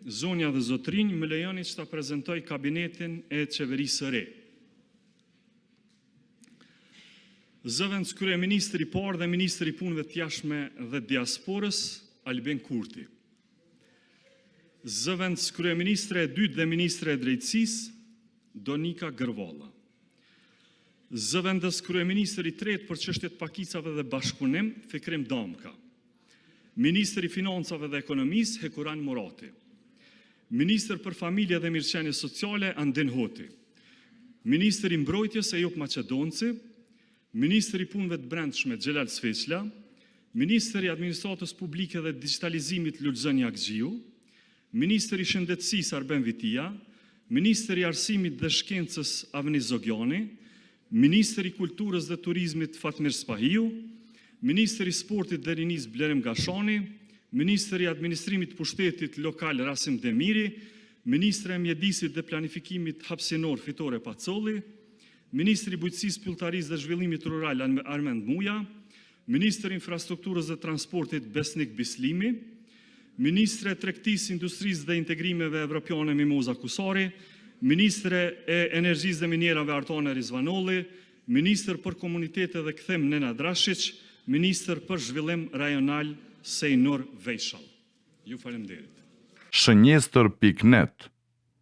Zonja dhe zotërinj, Më lejoni që ta prezantoj kabinetin e Qeverisë së re. Zëvendëskryeministër i parë dhe ministër i Punëve të Jashtme dhe Diasporës, Albin Kurti. Zëvendëskryeministre e dytë dhe ministre e Drejtësisë, Donika Gërvalla, Zëvendëskryeministër i tretë për Çështje të Pakicave dhe Bashkëpunim, Fikrim Damka, Ministër i Financave dhe Ekonomisë, Hekuran Murati, Ministër për Familje dhe Mirëqenie Sociale, Andin Hoti, Ministër i Mbrojtjes, Ejup Maqedonci, Ministër i Punëve të Brendshme, Xhelal Sveçla, Ministër i Administratës Publike dhe Digjitalizimit, Lulëzon Jagxhiu, Ministër i Shëndetësisë, Arben Vitia, Ministër i Arsimit dhe Shkencës, Avni Zogiani, Ministër i Kulturës dhe Turizmit, Fatmir Spahiu, Ministër i Sportit dhe Rinisë, Blerim Gashani, Ministër i Administrimit të Pushtetit Lokal, Rasim Demiri, Ministre e Mjedisit dhe Planifikimit Hapësinor, Fitore Pacolli, Ministër i Bujqësisë, Pylltarisë dhe Zhvillimit Rural, Armend Muja, Ministër i Infrastrukturës dhe Transportit, Besnik Bislimi, Ministre e Tregtisë, Industrisë dhe Integrimeve Evropiane, Mimoza Kusari, Ministre e Energjisë dhe Minierave, Artane Rizvanolli, Ministër për Komunitete dhe Kthim, Nenad Rashiq, Ministër për Zhvillim Rajonal, Sejnur Vejshall. Faleminderit! Shënjestër pikë net.